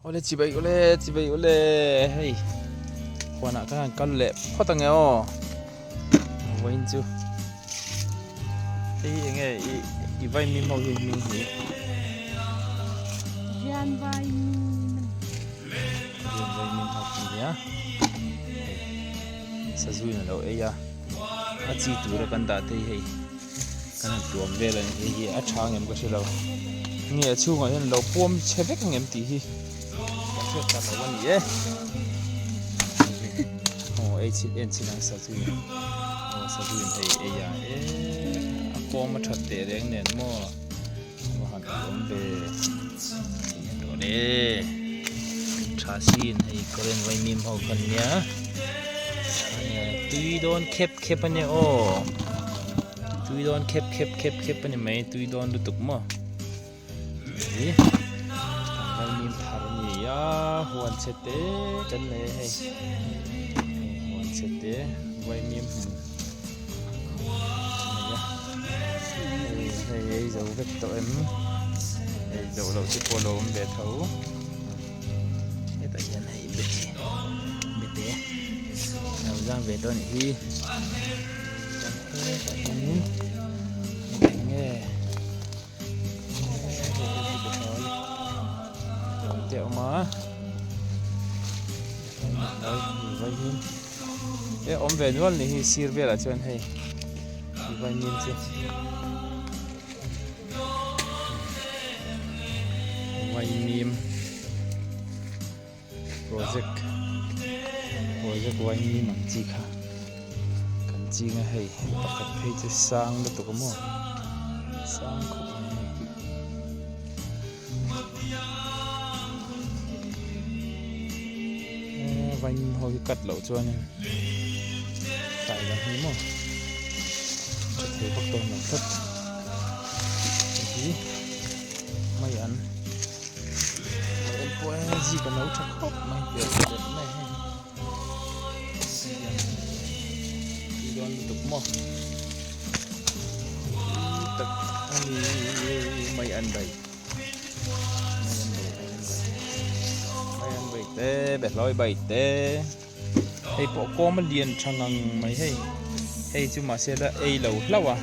Awle chibai ule chibai ule hei huanah khan han kal leh phawt ange aw vawiin chu hei hi enge i i vaimim ho hi hming hi Rian vaimim Rian vaimim ho khi nia hei sazu in alo ei a a chi tura kan dah te hi hei Kan han tuam vel a ni hei hi a tha ngem ka hre lo nge a chhungah hian lo puam chhe vek angem tih hi kan hriat ta lo a ni e aw ei chhin en chhin ang sazu in aw sazu in hei ei a e a kawm a that teh reng nen maw a han awm ve awle tha sin hei current vaimim ho khan nia tui dawn khep khep a nia aw. Tui dawn khep khep khep khep a ni mai tui dawn lutuk maw hi vaimim thar a ni a huan chhe te kan nei a hei huan chhe te vaimim hmun a nei a hei hei ei zo vek tawh em ei zo loh te pawh a lo awm ve tho hetah hian hei bete bete a lo zam ve tawh a nih hi. Hetah hianin eng nge te a awm a vaimim te a awm ve nual ni hi sir velah chuan hei vaimim chu vaimim Project project vaimim ang chi kha kan ching a hei pakhat phei chu sang lutuk a maw sang khawp mai a ni. Vaimim ho hi cut loh chuanin tlai lam hi maw tha thei vak dawn lo tlat hei hi mai an. Zik a lo tha khawp mai hmel leh mai hei tui dawn lutuk maw tui tak a ni mai an bai mai an bai mai an bai mai an bai te behlawi bai te hei pawh kawm a lian tha ngang mai hei hei chu mahse la ei lo hlauh a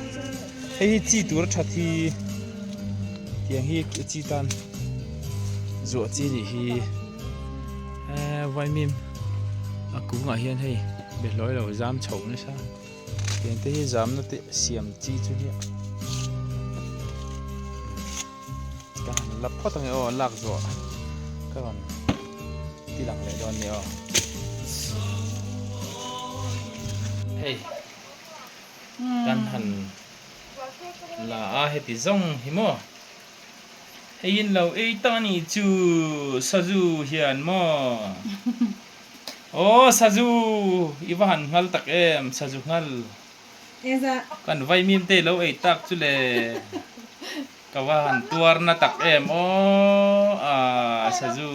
hei hi chi tur a that hi tiang hi chi tan zuah chi nih hi eee vaimim a kungah hian hei behlawi lo zam chho nasa tiang te hi zamna te siam chi chu nia ka han la phawt ange aw lak zawh ka rawn ti lang leh dawn nia aw hei kan han la a heti zawng hi maw hei in lo ei ta ni chu sazu hian maw aw sazu i va han nghal tak em sazu nghal. Kan vaimim te lo ei tak chu le ka va han tuar na tak em aw a sazu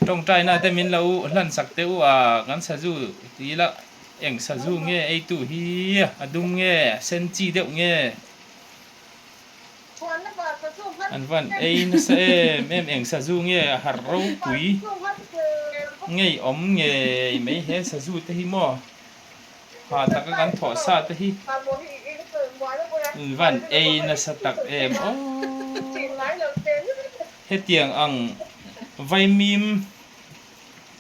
tawngtai na te min lo hlan sak teh u a kan sazu ti ila eng sazu nge ei tu hi a dum nge a sen chi deuh nge an van ei nasa em em eng sazu nge a har ropui ngei awm ngei mai he sazu te hi maw. Ha taka kan thawh sa te hi van ei nasa tak em aw. Hetiang ang vaimim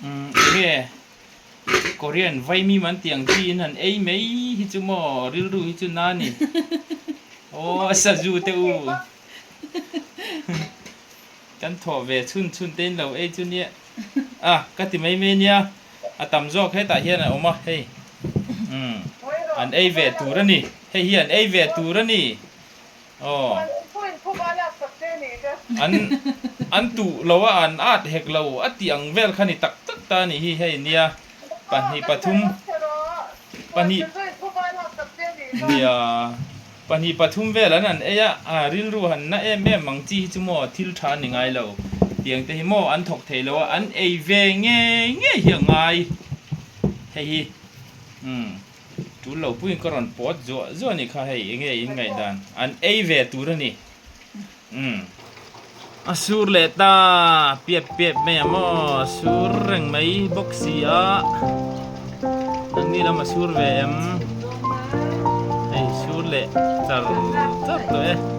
enge Korean vaimim an tih ang chi in han ei mai hi chu maw rilru hi chu na ni. Aw sazu te u. Kan thawh ve chhun chhun te in lo ei chu nia. A ka ti mai mai nia. A tam zawk hetah hian a awm a hei umm an ei ve tur a ni hei hi an ei ve tur a ni aw an an tuh lo a an at hek lo a tih ang vel kha ni tak tak ta a nih hi hei nia pahnih pathum pahnih nia pahnih pathum vel an han ei a a rilru han na em em ang chi hi chu maw thil tha a ni ngai lo tiang te hi maw an thawk thei lo a an ei ve ngei ngei hi a ngai hei hi umm tul lo puiin ka rawn pawt zuah zuah a nih kha hei eng nge in ngaihdan an ei ve tur a ni umm. A sur leh ta piap piap mai a maw sur reng mai bawk si a nangni lam a sur ve em hei sur leh char char tawh e.